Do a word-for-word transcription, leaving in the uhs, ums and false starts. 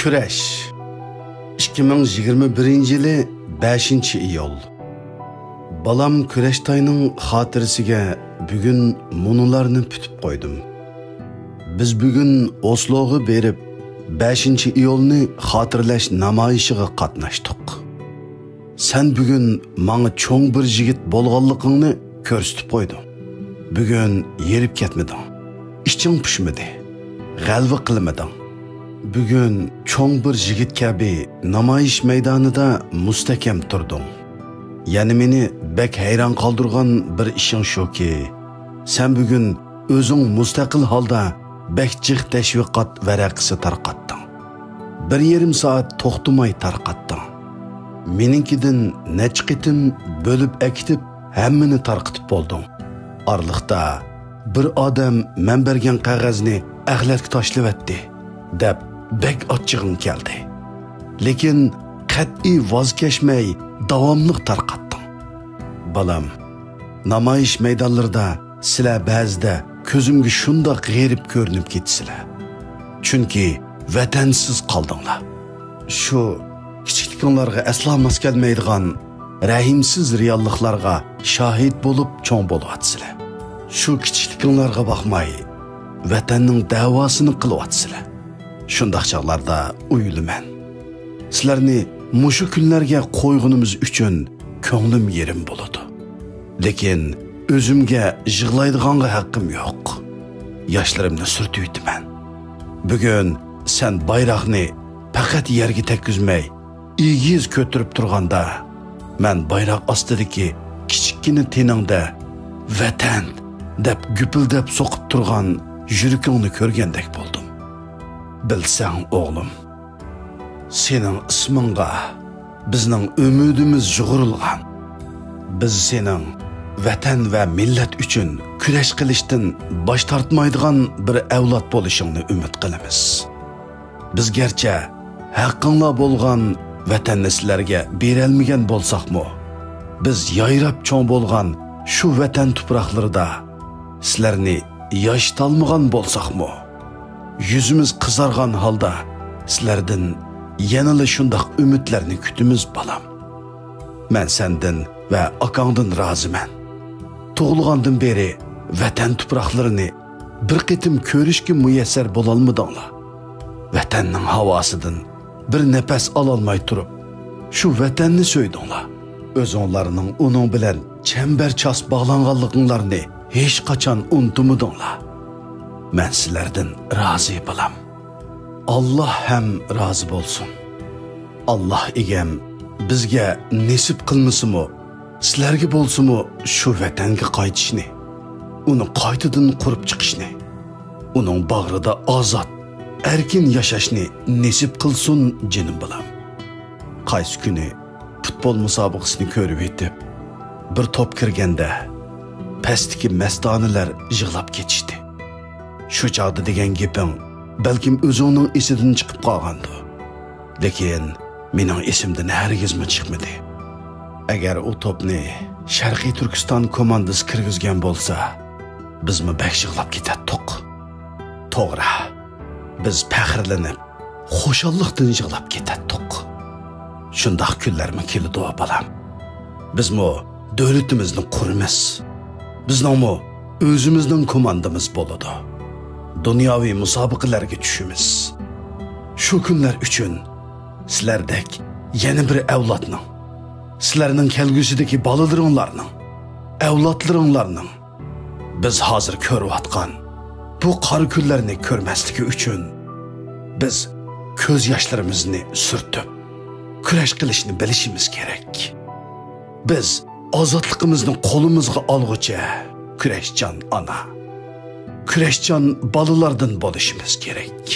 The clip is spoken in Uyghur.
كۈرەش. ئىككى مىڭ يىگىرمە بىرىنچى يىلى بەشىنچى ئىيۇل. بالام كۈرەشتاينىڭ خاتىرىسىگە بۈگۈن مۇنۇلارنى پۈتۈپ قويدۇم. بىز بۈگۈن ئوسلوغا بېرىپ، بەشىنچى ئىيۇلنى خاتىرىلەش نامايىشىغا قاتناشتۇق. سەن بۈگۈن ماڭا چوڭ بىر يىگىت بولغانلىقىڭنى كۆرسىتىپ قويدۇڭ. بۈگۈن ھېرىپ كەتمىدىڭ. ئىچىڭ پۇشمىدى. غەلۋە قىلمىدىڭ. بۈگۈن چوڭ بىر يىگىت كەبى نامايىش مەيدانىدا مۇستەھكەم تۇردۇڭ. يەنە مېنى بەك ھەيران قالدۇرغان بىر ئىشىڭ شۇكى، سەن بۈگۈن ئۆزۈڭ مۇستەقىل ھالدا بەك جىق تەشۋىقات ۋەرەقىسى تارقاتتىڭ. بىر يېرىم سائەت توختىماي تارقاتتىڭ. مېنىڭكىدىن نەچچە قېتىم بۆلۈپ ئەكېتىپ، ھەممىنى تارقىتىپ بولدۇڭ. ئارىلىقتا بىر ئادەم مەن بەرگەن قەغەزنى ئەخلەتكە تاشلىۋەتتى، دەپ بەك ئاچچىقىڭ كەلدى. لېكىن قەتئىي ۋاز كەچمەي، داۋاملىق تارقاتتىڭ. بالام، نامايىش مەيدانلىرىدا سىلەر بەزىدە كۆزۈمگە شۇنداق غېرىب كۆرۈنۈپ كېتىسىلەر. چۈنكى ۋەتەنسىز قالدىڭلار. شۇ كىچىكلىكىڭلارغا ئەسلا ماس كەلمەيدىغان رەھىمسىز رېئاللىقلارغا شاھىت بولۇپ چوڭ بولۇۋاتىسىلەر. شۇ كىچىكلىكىڭلارغا باقماي، ۋەتەننىڭ دەۋاسىنى قىلىۋاتىسىلەر. شۇنداق چاغلاردا ئويلىمەن، سىلەرنى مۇشۇ كۈنلەرگە قويغىنىمىز ئۈچۈن كۆڭلۈم يېرىم بولىدۇ. لېكىن ئۆزۈمگە يىغلايدىغانغا ھەققىم يوق. ياشلىرىمنى سۈرتۈۋېتىمەن. بۈگۈن سەن بايراقنى پەقەت يەرگە تەگكۈزمەي، ئېگىز كۆتۈرۈپ تۇرغاندا، مەن بايراق ئاستىدىكى كىچىككىنە تېنىڭدە «ۋەتەن» دەپ گۈپۈلدەپ سوقۇپ تۇرغان يۈرىكىڭنى كۆرگەندەك بولدۇم. بىلسەڭ، ئوغلۇم، سېنىڭ ئىسمىڭغا بىزنىڭ ئۈمىدىمىز يۇغۇرۇلغان. بىز سېنىڭ ۋەتەن ۋە مىللەت ئۈچۈن كۈرەش قىلىشتىن باش تارتمايدىغان بىر ئەۋلاد بولۇشۇڭنى ئۈمىد قىلىمىز. بىز گەرچە ھەققىڭلار بولغان ۋەتەننى سىلەرگە بېرەلمىگەن بولساقمۇ، بىز يايراپ چوڭ بولغان شۇ ۋەتەن تۇپراقلىرىدا سىلەرنى ياشىتالمىغان بولساقمۇ، يۈزىمىز قىزارغان ھالدا سىلەردىن يەنىلا شۇنداق ئۈمىدلەرنى كۈتىمىز، بالام. مەن سەندىن ۋە ئاكاڭدىن رازىمەن. تۇغۇلغاندىن بېرى ۋەتەن تۇپراقلىرىنى بىر قېتىم كۆرۈشكە مۇيەسسەر بولالمىدىڭلار. ۋەتەننىڭ ھاۋاسىدىن بىر نەپەس ئالالماي تۇرۇپ، شۇ ۋەتەننى سۆيدۈڭلار. ئۆزۈڭلارنىڭ ئۇنىڭ بىلەن چەمبەرچاس باغلانغانلىقىڭلارنى ھېچقاچان ئۇنتۇمىدىڭلار. مەن سىلەردىن رازى، بالام. ئاللاھ ھەم رازى بولسۇن. ئاللاھ ئىگەم بىزگە نېسىپ قىلمىسىمۇ، سىلەرگە بولسىمۇ شۇ ۋەتەنگە قايتىشنى، ئۇنى قايتىدىن قۇرۇپ چىقىشنى، ئۇنىڭ باغرىدا ئازاد، ئەركىن ياشاشنى نېسىپ قىلسۇن، جېنىم بالام. قايسى كۈنى پۇتبول مۇسابىقىسىنى كۆرۈۋېتىپ، بىر توپ كىرگەندە، پەستىكى مەستانىلەر يىغلاپ كېتىشتى. شۇ چاغدا دېگەن گېپىڭ بەلكىم ئۆزۈڭنىڭ ئېسىدىن چىقىپ قالغاندۇ. لېكىن مېنىڭ ئېسىمدىن ھەرگىزمۇ چىقمىدى. ئەگەر ئۇ توپنى شەرقىي تۈركىستان كوماندىسى كىرگۈزگەن بولسا، بىزمۇ بەك يىغلاپ كېتەتتۇق. توغرا، بىز پەخىرلىنىپ، خۇشاللىقتىن يىغلاپ كېتەتتۇق. شۇنداق كۈنلەرمۇ كېلىدۇ، بالام. بىزمۇ دۆلىتىمىزنى قۇرىمىز. بىزنىڭمۇ ئۆزىمىزنىڭ كوماندىمىز بولىدۇ. دۇنياۋى مۇسابىقىلەرگە چۈشىمىز. شۇ كۈنلەر ئۈچۈن سىلەردەك يەنە بىر ئەۋلادنىڭ، سىلەرنىڭ كەلگۈسىدىكى بالىلىرىڭلارنىڭ، ئەۋلادلىرىڭلارنىڭ بىز ھازىر كۆرۈۋاتقان بۇ قارا كۈنلەرنى كۆرمەسلىكى ئۈچۈن، بىز كۆز ياشلىرىمىزنى سۈرتۈپ، كۈرەش قىلىشنى بىلىشىمىز كېرەك. بىز ئازادلىقىمىزنى قولىمىزغا ئالغۇچە، كۈرەشچان ئانا، كۈرەشچان بالىلاردىن بولۇشىمىز كېرەك.